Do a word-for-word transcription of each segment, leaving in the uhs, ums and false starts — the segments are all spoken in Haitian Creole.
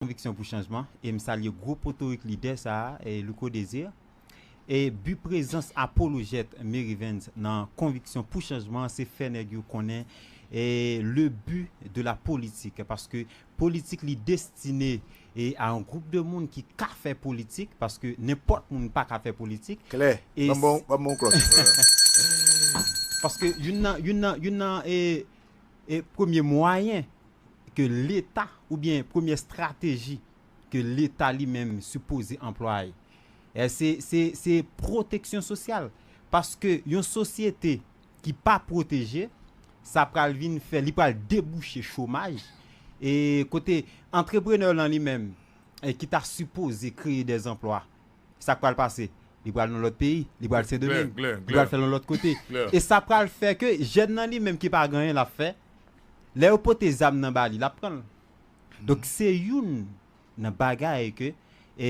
Konviksyon pou chanjman, e m salye gwo potorik lidè sa a, e Louko Désir. E bi prezans Apollo Jet Merivens nan Konviksyon pou chanjman se fè nèg yo konnen e le but de la politique, paske politik li destine e a yon gwoup de moun ki ka fè politik, paske nenpòt moun pa ka fè politik. Klè. E Ban m yon klòch. Paske youn nan youn nan youn nan e, e premye mwayen ke Leta oubyen premye estrateji ke Leta li menm sipoze anplwaye, e se, se, se pwoteksyon sosyal. Paske yon sosyete ki pa pwoteje, sa pral vin fè, li pral debouche chomaj. E kote antreprenè lan li menm, e ki ta sipoze kreye dèzanplwa, sa k pral pase? Li pral nan lòt peyi, li pral Sendomeng, li pral fè l nan lòt kote. E sa pral fè ke jèn nan li menm ki pa gen anyen l ap fè, lè yo pote zam nan ba li, l ap pran l. Donk se youn nan bagay ke e,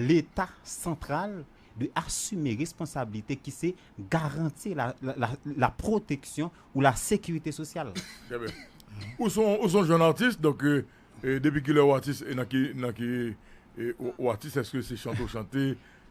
Leta santral dwe asime responsablite ki se garanti la, la, la, la protection ou la sécurité sociale. Trè byen. Ou se yon, ou se yon jèn atis, donk e, e, depi kilè ou atis e nan ki, nan ki e, ou, ou atis, èske se chante ou chante,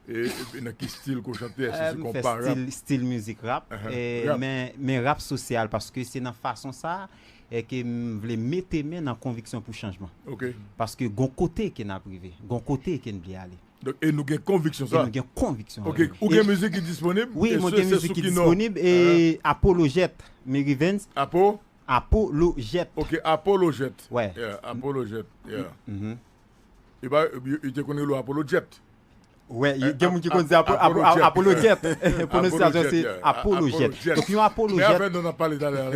e, e nan ki stil ke ou chante, èske se M kon fè pa rap? Stil, stil mizik rap, Uh-huh. e, Rap. Men, men rap sosyal, paske se nan fason sa e ke m vle mete men nan konviksyon pou chanjman. Ok. Paske gon kote ke n ap rive, gon kote ke n vle ale. Donk, e nou gen konviksyon E sa? Nou gen konvictions. Ok. Ou gen mizik ki disponib? Wi, mwen gen mizik ki disponib. E Apollo Jet, Mary Vens. Apo? Apollo Jet. Ok, Apollo Jet. Wè. Yeah, Apollo Jet. Yeah. Mhm. E ba, yo, yo te konn rele Apollo Jet. Wè, Eh, gen moun ki konn di Apo- Apollo Apo- Jet. Apollo Jet. Apollo Pwononsyasyon Jet, se yeah. Apollo Apollo Jet. Jet. Donk yon Apollo Men Jet, afè nou nan pale talè.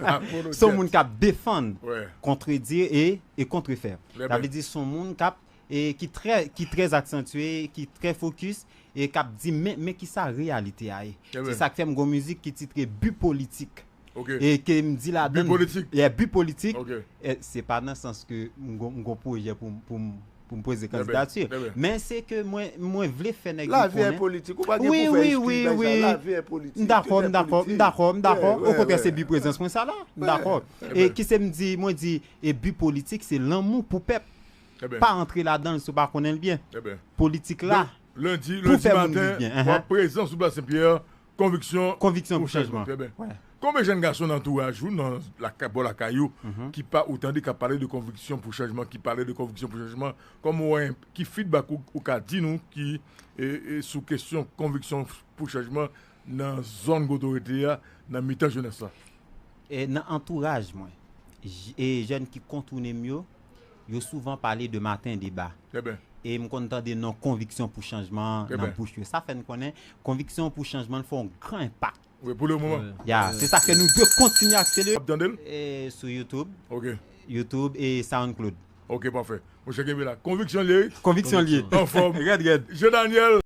Apollo se yon Jet. Moun k ap defann, Wè. kontredire e, e kontrefè. Lè Sa bèl. Vle di se yon moun k ap, e ki trè, ki trè aksantye, ki trè fokis, e k ap di men, men ki sa reyalite a ye. Lè Se bèl. Sa k fè m gon mizik ki titre Bi Politik. Ok. E ke m di ladan Bi politik. Yeah, Bi Politik. Ok. E se pa nan sans ke m gon, m gon pwojè pou, m- pou, m- pou m poze Lè bèl. kandidatè. Lè bèl. Men se ke mwen, mwen vle fè nèg yo Lavi a konnen. politik, ou pa gen Wi, pou fè wi, eskil wi, bagay sa. wi. Lavi a politik. M dakò, m dakò, m dakò, m dakò. Wè, Okontrè, wè. Se Bi Prezans mwen sa la. M dakò. Lè E bèl. Ki se m di, mwen di, e Bi Politik se lanmou pou pèp. Lè bèl. Pa antre ladan l si w pa konnen l byen. Lè bèl. Politik la. Donk, lendi, Pou lendi fè moun maten, viv byen, w enhen. Ap prezan sou Plas Senpyè, Konviksyon Konviksyon pou pou chanjman. Trè byen. Wè. Konbyen jèn gason nan antouraj ou, nan lakay, bò lakay ou, Mhm. ki pa ou tande k ap pale de konviksyon pou chanjman, ki pale de konviksyon pou chanjman, kòman ou wè, ki feedback ou, ou ka di nou ki e, e, sou kesyon konviksyon pou chanjman nan zòn kote w rete a, nan mitan jenès la? E nan antouraj mwen, j- e jèn ki kontounen m yo, yo souvan pale de maten deba. Trè byen. E m konn tande non Konviksyon pou chanjman Trè nan byen. Bouch yo. Sa fè n konnen Konviksyon pou chanjman fè yon gran enpak. Wi, pou le moman. Ya, se sa k fè nou dwe kontinye akselere. Ap tande l? E sou YouTube, Ok. YouTube e SoundCloud. Ok, pafè. Monchè, kenbe la. Konviksyon l ye? Konviksyon l ye. Anfòm. Rèd, rèd. Jean Daniel.